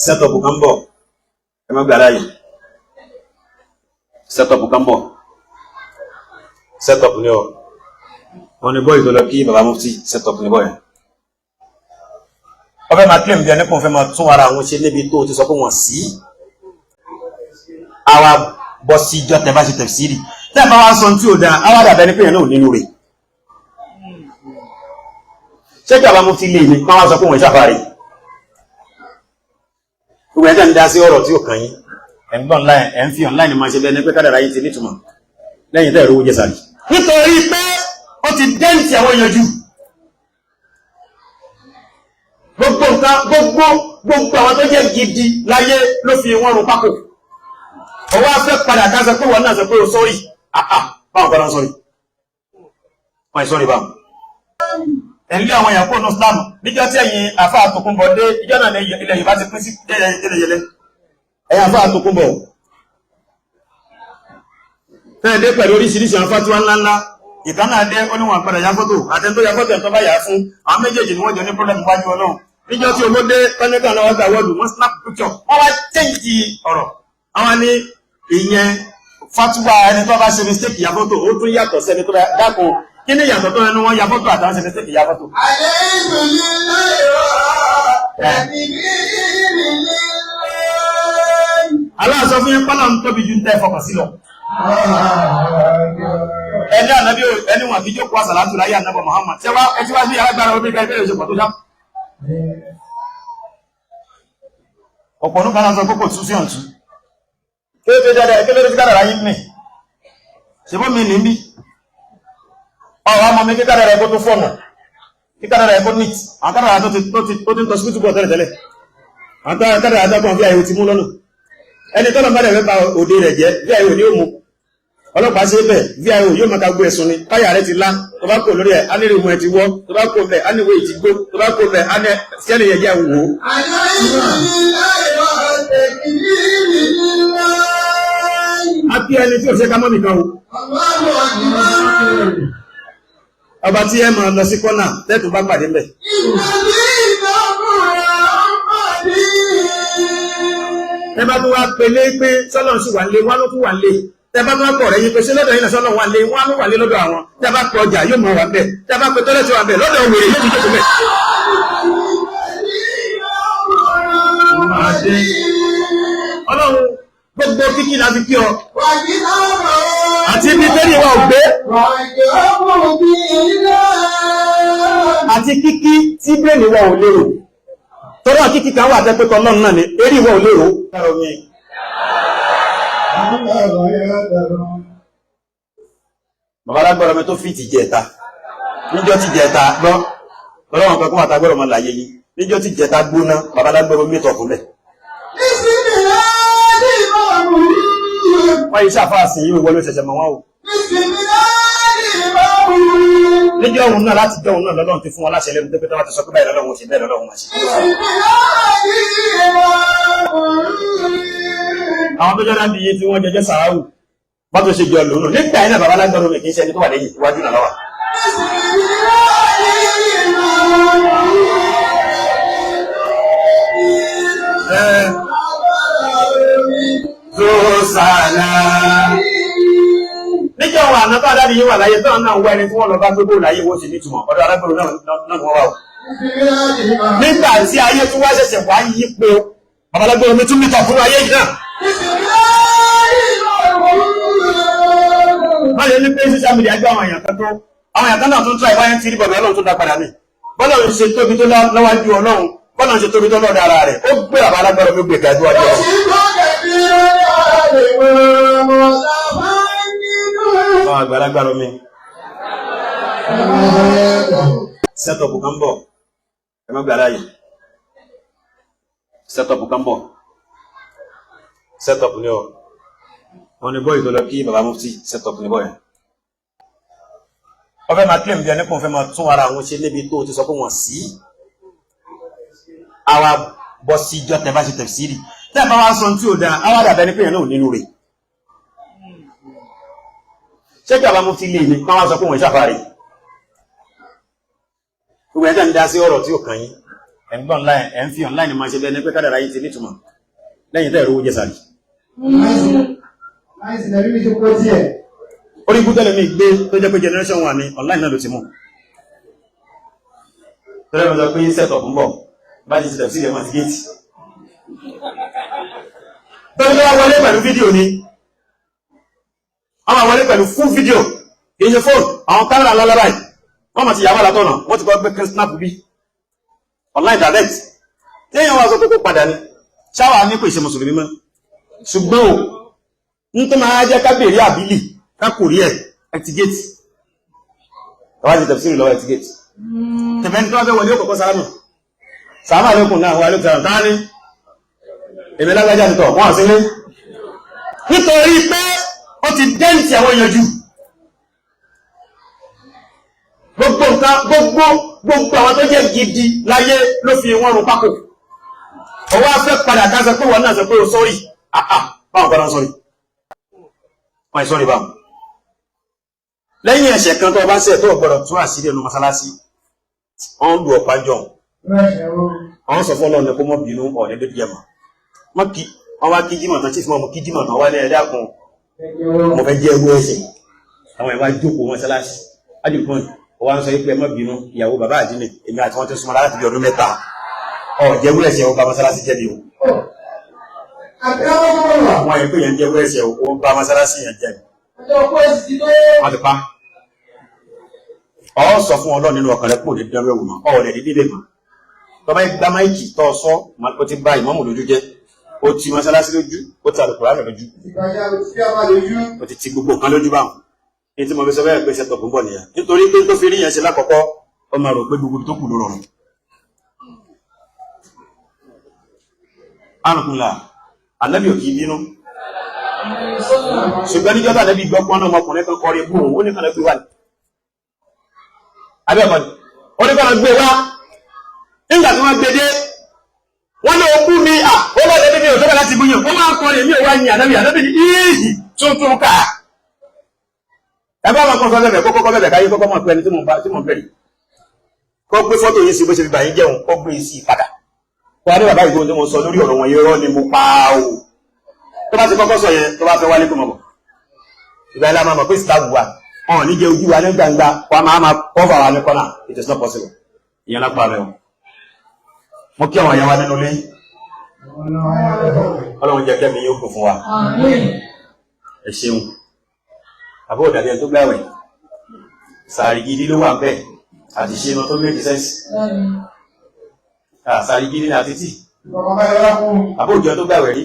Setup kan bọ̀, ẹ má gbà láàyè. Setup kan bọ̀, setup ni ọ. Wọn ni bọ́ọ̀lù tó lọ kí baba mufti, setup ni bọ́ọ̀lù. Wọ́n fẹ́ máa claim bí ẹni kò fẹ́ máa tún ara àwọn ṣe níbi tó ti sọ pé wọ́n sí. Àwa bọ́ sí ìjọ tẹ bá ṣe tẹ̀síìrì. Tẹ́ ẹ bá wá sọ tí ò dáa, àwa dàbẹ́ ni pé yẹn náà ò nínú rẹ̀. Ṣé kí baba mufti lè ní kí wọ́n wá sọ pé wọ́n ṣàfàrè? Gbogbo ẹ̀jẹ̀ ń dá sí ọ̀rọ̀ tí ò kàn yín. Ẹ̀ ń gbọ́ online, ẹ̀ ń fi online máa ṣe bẹ́ẹ̀ ni pé kádàrá yín ti nítumọ̀ lẹ́yìn tẹ́ ẹ̀rọ owó jẹ sàrí. Nítorí pé ó ti dẹ́ǹtì àwọn èèyàn jù. Gbogbo nǹkan, gbogbo àwọn tó jẹ́ gidi láyé ló fi wọ́n run pákó. Ọwọ́ afẹ́ padà ká sọ pé wọ́n náà sọ pé o sọ́rí. Àà, báwọn kan náà sọ́rí. Wọ́n ì sọ́rí báwọn. Ẹ̀lú àwọn èèyàn kó nù Islam níjọ́ tí ẹ̀yin àfa àtòkùnbọ̀ dé, ìjọ́ náà ilẹ̀ Yorùbá ti pín sí yẹlẹyẹlẹ. Ẹ̀yin àfa àtòkùnbọ̀ fẹ́ẹ̀ dé pẹ̀lú oríṣiríṣi àwọn fatuwa ńláńlá. Ìkan náà dé, ó ní wọn padà ya fọ́tò àtẹni tó ya fọ́tò ẹ̀ tó bá yà á fún àwọn méjèèjì ni wọ́n jọ ní problem wájú Ọlọ́run. Níjọ́ tí owó dé, pẹ́ńtà náà wọ́n gba wọ́ọ̀dù, wọ́n snap picture, wọ́n wá change ọ̀rọ̀. Àwọn ní ìyẹn fatuwa ẹni tó bá ṣe mistake ya fọ́tò, ó tún yàtọ̀ sẹ́ni tó bá dákun. Kí ni ìyàtọ̀ tó ẹnu wọn ya fọ́tò àtàwọn ṣe mistake ya fọ́tò? عليك لله وتكبير لله. Allah sọ fún yín pálọ̀ ń tóbi ju ń tẹ́ fọkàn sí lọ. Ẹni ànábì, ẹni wọn àfi jókòó àsàlátù láyé ànábì Muhammad. Ṣé wá ẹ ti wá sí alágbára omi ká ìbéèrè ìṣèpọ̀ tó ṣá. Ọ̀pọ̀ ọdún kan náà sọ pé kò tú sí ọ̀tún. Kí ló dé dáadáa? Kí ló dé tí kádàrá yín mì? Ṣé bó mi ní bí? Ọ̀rọ̀ ọmọ mi, kí kádàrá ẹ̀ kó tó fọ̀nà. Kí kádàrá ẹ̀ kó neat. Àwọn kádàrá tó ti ń tọ́ síbítù bọ̀ tẹ́lẹ̀tẹ́lẹ̀. Àwọn kádàrá tó kàn fi àyè ti mú lọ́nà. Ẹni tọ́lọ̀ bá dẹ̀ fẹ́ ba òde rẹ̀ jẹ́, VIO ní ó mu. Ọlọ́pàá ṣe bẹ̀, VIO yóò máa ka gbé ẹ̀sùn ni. Táyà rẹ̀ ti lá, tó bá kò lórí ẹ̀, á ní ìrìmọ̀ ẹ̀ ti wọ́, tó bá kò bẹ̀, á ní ìwé ìtì gbó, tó bá kò bẹ̀, á ní sẹ́ni yẹn jẹ́ wò ó. عليك لله وتكبير لله. A kí ẹni tí ò ṣe ká mọ́ nìkan o. الله أكبر. Ọba tí ẹ máa lọ sí kọ́nà tẹ́tù bá pàdé mbẹ̀. الذي محمد. Ẹ bá tún wá pélé pé sọ́lọ́n sì wà lé, wọ́n ló tún wà lé. Tẹ bá tún wá pọ̀ rẹ̀ yín pé ṣé lọ́dọ̀ yín náà sọ́lọ́n wà lé, wọ́n ló wà lé lọ́dọ̀ àwọn. Tẹ bá pọ̀ ọjà yóò mọ̀ wà mbẹ̀. Tẹ bá pe tọ́lẹ̀tì wà mbẹ̀ lọ́dọ̀ wèrè yóò ti jókòó mbẹ̀. Ọlọ́run, gbogbo kíkí la fi kí ọ. Àti ibi tẹ́lẹ̀ wa ò gbé. Àti kíkí tí bírèmì wa ò lérò. Tọ́rọ kíkí kan wà tẹ́pẹ́ tọ́lọ́run náà ni, eré wa ò lérò. Bàbá alágbára mi tó fìtì jẹta. Níjọ́ tí jẹta gbọ́, tọ́lọ́run kan kó wà tá gbọ́dọ̀ máa láyé yín. Níjọ́ tí jẹta gbóná, bàbá alágbára mi tọ̀ fún bẹ̀. Wọ́n yìí ṣàfáà sí yìí wọlé ṣẹ̀ṣẹ̀ mọ̀ wọ́n o. Níjọ́ òun náà, láti jọ́ òun náà lọ́lọ́run ti fún wọn láṣẹ lẹ́nu tó pé tó bá ti sọ pé báyìí lọ́lọ́run ò ṣe, bẹ́ẹ̀ lọ́lọ́run máa ṣe. Àwọn tó jẹ́ láti iye tí wọ́n jẹjẹ́ sàráwù bá tó ṣe jọ lónà nígbà yẹn náà, bàbá alágbára mi kì í ṣe ẹni tó wà lẹ́yìn, iwájú náà lọ́wọ́. Lọ́sàlá. Níjọ́ wọn àná tó adáde yìí wà láyé tó náà ń wá ẹni tí wọ́n lọ bá gbogbo láyé wọ́n sì nítumọ̀ ọ̀dọ̀ alágbèrò náà náà ni wọ́n wà o. Nígbà tí ayé tún wá ṣẹ̀ṣẹ̀ wá yípo, bàbá alágbèrò mi tún mìtọ̀ fún ayé yìí náà. Wọ́n lè ní pé social media gbé àwọn èèyàn kan tó àwọn èèyàn kan náà tún tún àìwáyé tí rí bọ̀bẹ̀ Ọlọ́run tó dá padà ní. Bọ́lá ń ṣe tóbi tó lọ́wájú Ọlọ́run, bọ́lá ń ṣe tóbi tó lọ́dọ̀ ara rẹ̀, ó gbé bàbá alágbèrò mi gbé gàdú ọjọ́. Àwọn àgbàlagbà mi. Setup kan bọ̀, ẹ má gbà láàyè. Setup kan bọ̀, setup ni ọ. Wọn ni bọ́ọ̀lù tó lọ kí baba mufti, setup ni bọ́ọ̀lù. Wọ́n fẹ́ máa claim bí ẹni kò fẹ́ máa tún ara àwọn ṣe níbi tó ti sọ pé wọ́n sí. Àwa bọ́ sí ìjọ tẹ bá ṣe tẹ̀síìrì. Tẹ́ ẹ bá wá sọ tí ò dáa, àwa dàbẹ́ ni pé yẹn náà ò nínú rẹ̀. Ṣé kí baba mufti lè ní kí wọ́n sọ pé wọ́n ṣàfàrè? Gbogbo ẹ̀jẹ̀ ń dá sí ọ̀rọ̀ tí ò kàn yín. Ẹ̀ ń gbọ́ online, ẹ̀ ń fi online máa ṣe bẹ́ẹ̀ ní pé kádàrá yìí ti nítumọ̀ lẹ́yìn tẹ́ ẹ̀rọ owó jẹsàrì. Láìsí nàbí mi ti kó tiẹ̀. Orí ikú tẹ́lẹ̀ mi gbé tó jẹ́ pé generation wà ní online náà ló ti mú. Tẹ́lẹ̀ mi sọ pé set up ń bọ̀, bá ti ṣe tẹ̀sí ìrẹ̀mọ̀ ti géètì. Tọ́jú wá wọlé pẹ̀lú fídíò ni. Wọ́n máa wọlé pẹ̀lú full fídíò, kì í ṣe fóònù, àwọn kámẹ́rà ńlá lára yìí. Wọ́n máa ti yàwó látọ̀nà, wọ́n ti kọ́ gbé snap bí. Online direct. Téèyàn wá sọ pé kó padà ni, ṣáwà ní kò ṣe mùsùlùmí mọ́. Ṣùgbọ́n o, ń tó máa jẹ́ ká bèèrè àbílì, ká kò rí ẹ̀, ẹtì géètì. Ẹwà ti tẹ̀síìrì lọ́wọ́ ẹtì géètì. Tẹ̀fẹ́ ní tó wá fẹ́ wọlé ó kọ̀kọ́ sálámù. Sàmà lókun náà wà lókun sálámù. Táá ní èmi lágbájá ti tọ̀, wọ́n àsílé. Nítorí pé ó ti dẹ́ǹtì àwọn èèyàn jù. Gbogbo nǹkan gbogbo gbogbo àwọn tó jẹ́ gidi láyé ló fi wọ́n run pákó. Ọwọ́ afẹ́ padà ká sọ pé wọ́n náà sọ pé o sọ́rí. Àà báwọn kan náà sọ́rí. Wọ́n ì sọ́rí báwọn. Lẹ́yìn ẹ̀ṣẹ̀ kan tó o bá ṣẹ̀ tó o gbọ́dọ̀ tún àṣírí ẹnu mọ́sálásí. Wọ́n ń lu ọ̀pá jọ. Àwọn sọ fún ọlọ́run kó mọ́ bínú ọ̀rẹ́ lójú ẹ̀mọ́. Wọ́n kí wọ́n wá kí jímọ̀ tán, chief mọ́ kí jímọ̀ tán wá ní ẹ̀dá kan. Mo fẹ́ jẹ́ ẹrú ẹ̀ṣẹ̀. Àwọn ìwà jókòó mọ́sálásí. Ájùkún wọ́n wá ń sọ pé ẹ má bínú ìyàwó bàbá àdínì èmi àti wọn ti súnmọ́ láti bí ọdún 3. Ọ̀ jẹ́wú ẹ̀ṣẹ̀ ó bá mọ́sálásí jẹ́ ni o. Wọ́n yẹ pé yẹn jẹ́wú ẹ̀ṣẹ̀ ó bá mọ́sálásí yẹn jẹ́ ni. Wọ́n ti pa. Ọ sọ fún Ọlọ́run nínú ọkàn rẹ kó lè dánwó ẹ̀wò mọ́, ọ lè dídí lè mọ́. Tọ́ba gbá máìkì tọ́ ọ sọ, ó ti bá ìmáàmù lójú jẹ́, ó ti mọ́sálásí lójú, ó ti àlùkùránì lójú, ó ti ti gbogbo nǹkan lójú báwọn. Ní tí mo fi sọ bẹ́ẹ̀ pé ṣètò púpọ̀ nìyẹn. Nítorí pé tó fi rí yẹn ṣe lákọ̀ọ́kọ́, ó máa rò pé gbogbo tó kù ló rọrùn. Àrùnkùnlà, ànábì ò kì í bínú. Ṣùgbọ́n níjọ́ tá ànábì gbọ́ pọ́n ọmọkùnrin kan kọrin bú òun, ó ní kan lọ gbé wá ní. Abẹ́ẹ̀kọ́ ni, ó ní kan lọ gbé wá. Nígbà tí wọ́n gbé dé, wọ́n ní okú mi, à, ó lọ́ lẹ́bí mi ò tó bẹ̀ láti búyàn, ó máa ń kọrin èmi ò wá yin ànábì, ànábì ní íìhì tuntun ká. Ẹ bá wọn kọ́ sọ bẹ̀bẹ̀ kókó kọ́ bẹ̀bẹ̀ káyé kọ́kọ́ mọ̀ pé ẹni tí mò ń bẹ̀rẹ̀. Kó gbé fọ́tò yín sí bó ṣe fi bà yín jẹun, kó gbé sí padà. Kó wá ní bàbá ìgbóhun tí mo sọ lórí ọ̀rọ̀ wọn irọ́ ni mo pa o. Tó bá ti kọ́kọ́ sọ yẹn, tó bá fẹ́ wálé kó mọ̀ bọ̀. Ìgbà ilé a máa mọ̀ pé ìsìláàbù wa, wọn ò ní jẹ ojú wa ní gbangba, wa máa máa kọ́fà wa ní kọ́nà. It is not possible. Ìyẹn lápá rẹ̀ o. Mo kí àwọn ìyá wa nínú ilé. Ọlọ́run jẹ́ kẹ́mi yóò kún fún wa. Ẹ ṣeun. Àbúrò dàbí ẹni tó gbàwẹ̀. Sàárì gidi ló wà bẹ́ẹ̀. Àti ṣe iná tó méjì sẹ́ǹsì. Sàárì gidi ní àti tí. Àbúrò jọ tó gbàwẹ̀ rí.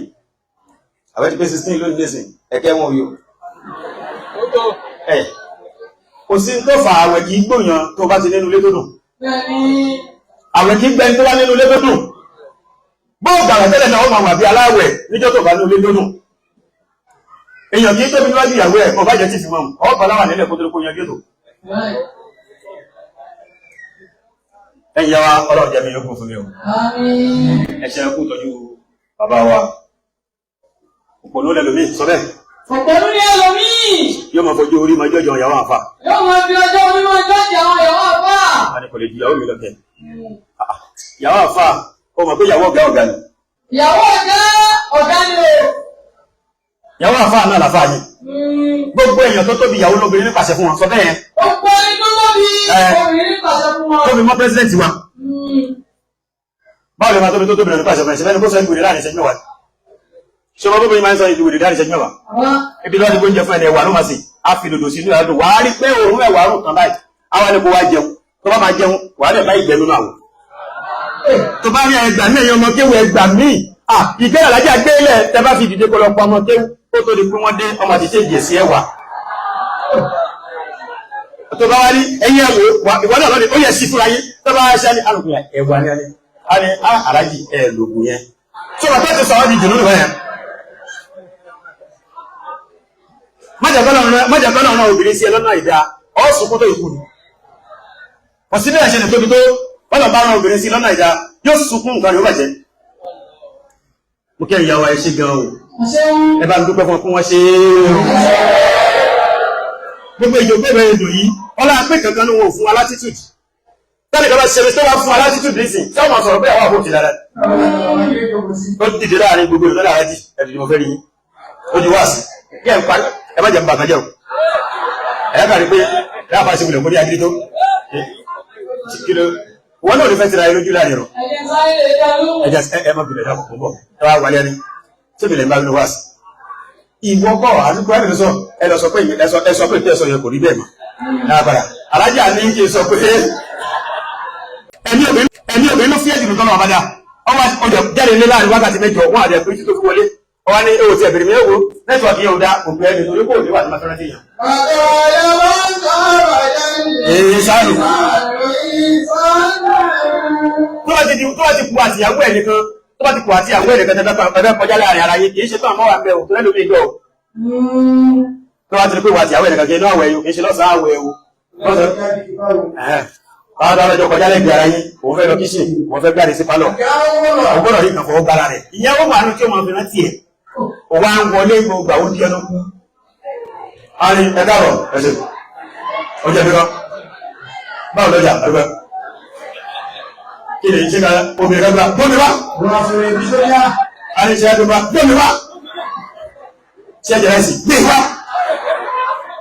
Àwẹ̀ ti pé 16 lónìí nísìn. Ẹ̀kẹ́ wọn yóò. Ẹ kò sí tó fà àwẹ̀ kì í gbòyàn tó bá ti nínú ilé tó dùn. Àwẹ̀ kì í gbẹni tó bá nínú ilé tó dùn. Bó gbàwẹ̀ tẹ́lẹ̀ náà ó máa wà bí aláwẹ̀ níjọ́ tó bá nínú ilé tó dùn. Èèyàn kì í tóbi níwájú ìyàwó ẹ̀ kọ́ bá jẹ́ tí fi mọ́ ọ bá láwà nílẹ̀ kó tó kó yanjú ètò. Ẹ̀yin yá wa, Ọlọ́run jẹ́ mi yóò kún fún mi o. Ẹ ṣe kú tọ́jú bàbá wa. Òpònú lẹ́lòmíì sọ bẹ́ẹ̀. Òpònú ni ẹlòmíì. Yóò máa fojú orí máa jọ́jọ́ ìyàwó àfa. Yóò máa fi ọjọ́ orí máa jọ́jì àwọn ìyàwó àfà. A ní kò lè ju ìyàwó mi lọ́kẹ́. Ìyàwó àfa, ó mọ̀ pé ìyàwó ọ̀gá ọ̀gá ni. Ìyàwó ọ̀gá ọ̀gá ni o. Ìyàwó àfa náà làfa yìí. Gbogbo èèyàn tó tóbi ìyàwó lóbìnrin nípasẹ̀ fún wọn sọ bẹ́ẹ̀ yẹn. Gbogbo ẹni tó tóbi obìnrin nípasẹ̀ fún wọn. Tóbi mọ́ pírẹ́sidẹ̀ntì wa. Báwo lè máa tóbi tó tóbi lọ nípasẹ̀ fún ẹ̀ ṣe fẹ́ni kó sọ ìgbèrè láàrin ìṣẹ́jú mẹ́wàá. Ṣé ọmọ tóbi máa ń sọ ìgbèrè láàrin ìṣẹ́jú mẹ́wàá? Ibi tó wá ti gbóúnjẹ fún ẹni ẹ̀wà ló máa sè, á fi dòdò sí inú ẹ̀dùn, wàá rí pé òun ẹ̀wà rùn kan báyìí. Àwa ni kò wá jẹun, tó bá máa jẹun, wàá dẹ̀ bá ìgbẹ́ nínú àwọ̀. Tó bá rí ẹgbà mí ẹ̀yin ọmọ kéwù ẹgbà mí. Ìgbẹ́ àlájá gbé ilẹ̀ tẹ bá fi dìde kọlọpọ̀ ọmọ kéwù kó tó di pé wọ́n dé ọmọ àti ṣéǹjì sí ẹwà. Tó bá wá ní ẹ̀yin ẹ̀wò ìwọ náà lọ́ni ó yẹ sí fúnra yín tó bá wá ṣe ní alùpùpù ẹ̀wà ní alẹ́ á ní á alájì ẹ̀ lògùn yẹn. Tó bá tó ti sọ̀rọ̀ di jùlọ nìyẹn. Májàkọ́lá ọ̀nà obìnrin sí ẹ lọ́nà ìdá ọ̀ sunkún tó ìkú ni. Kò sí bí ẹ̀ṣẹ̀ lè tóbi tó bọ́lá bá rán obìnrin sí lọ́nà ìdá yóò sunkún nǹkan rẹ̀ ó bàjẹ́. Mo kí ìyàwó ẹ ṣe gan o. Ẹ bá ń dúpẹ́ fún wọn ṣe é o. Gbogbo ìjọba ìbẹ̀rẹ̀ èdò yìí, ọlá pé kankan ló wọ́n fún wa latitude. Tẹ́lẹ̀ kan bá ṣe tó bá fún alátìtù nísìn tí wọ́n máa sọ̀rọ̀ pé àwọn àbò ti dára. Ó dìde láàrin gbogbo ìlú lára jì ẹ̀dùn mo fẹ́ rí yín. Ó di wáàsí. Kí ẹ̀ ń pa ẹ má jẹ́ ń bà kan jẹ́ o. Ẹ̀yà kàrí pé láàbà ṣe wulẹ̀ kó ní agídí tó. Kí ló wọn náà lè fẹ́ tira ẹ lójú láàrin rọ̀. Ẹ̀jẹ̀ sáré lè dá lóhùn. Ẹ jẹ́ ẹ má bìlẹ̀ dákọ̀ pọ̀. Ẹ wá wálé ẹni. Tí mi lè bá nínú wáàsí. Ìwọ kọ́ àdúgbò ẹ̀ lọ sọ ẹ lọ sọ pé ẹ sọ pé ìtẹ́sọ yẹn kò rí bẹ́ẹ̀ mọ́. Láàbàrà alájà ní kí n sọ pé ẹni obìnrin ló fíyẹ́ jùlọ tọ́lọ̀ ọ̀bádà ọwọ́ ọjọ́ jáde ní láàrin wákàtí mẹ́jọ wọ́n àdẹ pé títò fi wọlé ọwọ́ ní èrò tí ẹ̀bìrì mi ẹ̀wò nẹ́tíwọ̀kì yẹn ò dá òpin ẹni torí kò níwà tí máa fẹ́ràn tíyàn. Èyí sáàlù. Tó bá ti kú àtìyàwó ẹ̀ nìkan tó bá ti kú àtìyàwó ẹ̀ nìkan tẹ́fẹ́ kọjá láàrin ara yín kì í ṣe tó àmọ́ wà ń bẹ̀ ò tó lẹ́nu mi gbọ́. Tó bá ti rí pé wà àtìyàwó ẹ̀ nìkan kì í inú àwẹ̀ yìí kì í ṣe lọ́sàn-án àwẹ̀ o. Báwọn dáwọn ọjọ́ kọjá lẹ́gbẹ̀ẹ́ ara yín, òun fẹ́ lọ kíṣìn, òun fẹ́ gbáre sí pálọ̀. Òun gbọ́dọ̀ rí nǹkan fọwọ́ gbára rẹ̀. Ìyẹn ó wà nù tí ó máa fi rántí ẹ̀. Òun á ń wọlé gbogbo àwọn oúnjẹ ló kú. A ní ẹ káàbọ̀, ẹ ṣe. Ó jẹ́ bí kọ́. Báwo lọ́jà, àdúgbò. Kí ni ṣé ká obìnrin kan gbà? Gbómi wá. A ní ṣe é gbómi wá. Gbómi wá. Ṣé ẹ̀jẹ̀ rẹ̀ sì? Gbé wá.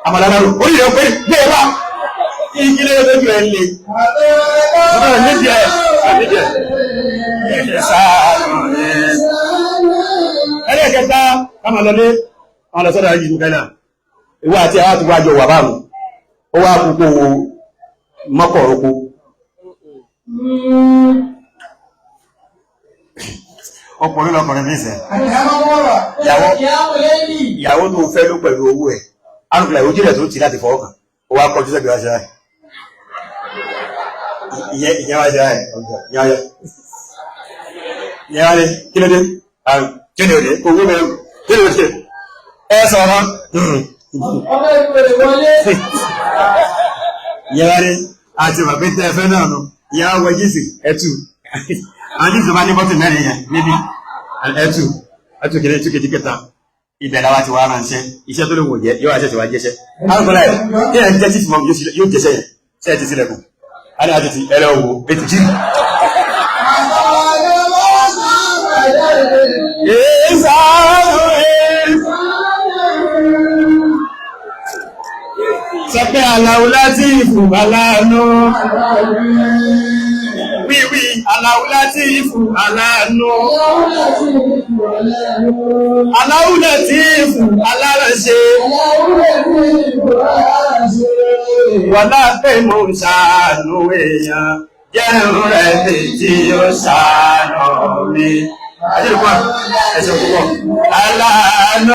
Àmàlà náà rò. Ó yẹ pé gbé wá ìgilé lójú ẹ̀ lè. Nídìí ẹ̀, nídìí ẹ̀. Ẹlẹ́kẹta, ká máa lọlé, máa lọ sọ́dọ̀ ayé ìlú Ghana. Ìwọ àti àwọn àti wájọ wà báàmù. Ó wá kúkú mọ́kọ̀ọ́rọ́kú. Ọkùnrin lọkùnrin ní ìsẹ̀. Ìyàwó tó fẹ́ ló pẹ̀lú owó ẹ̀. Arúgbìlà ìwójú rẹ̀ tó ti láti fọwọ́ kàn. Ó wá kọjú sẹ́gbẹ̀ẹ́ wá ṣe ráì. Ìyẹn wá ṣe ráì. Ìyẹn wá ní kí ló dé? Kí ni òde? Owó mẹ́rin. Kí ni òde? Ẹ sọ̀rọ̀. Ọmọ ìpèrè wọlé. Ìyẹn wá ní àti bàbá tẹ́ ẹ fẹ́ náà nù. Ìyẹn wá wọ jíìsì ẹtù. Àwọn jíìsì bá ní bọ́tì mẹ́rin yẹn níbí. Ẹtù. Ẹtù kìíní ẹtù kejì kẹta. Ibẹ̀ làwa ti wá ránṣẹ́. Iṣẹ́ tó lè wò jẹ́ yóò wá ṣẹ̀ṣẹ̀ wá jẹ́ṣẹ́. Alùpùpù ẹ̀ kí ẹ̀ ń jẹ́ títí mọ́ yóò jẹ́ṣẹ́ yẹn. Ṣé ẹ ti sílẹ̀kùn? A ní àti ti ẹlẹ́ òwò ètò jí. Sọpẹ́ aláwo láti ìfù aláàánú. Wíwí aláwo láti ìfù aláàánú. Aláwo láti ìfù aláránṣe. Wà lápẹ́ mo ń ṣàánú èèyàn. Jẹ́rùn rẹ̀ mi tí ó ṣàánú mi. Ajé ìpá, ẹ̀ṣẹ̀ púpọ̀. Aláàánú.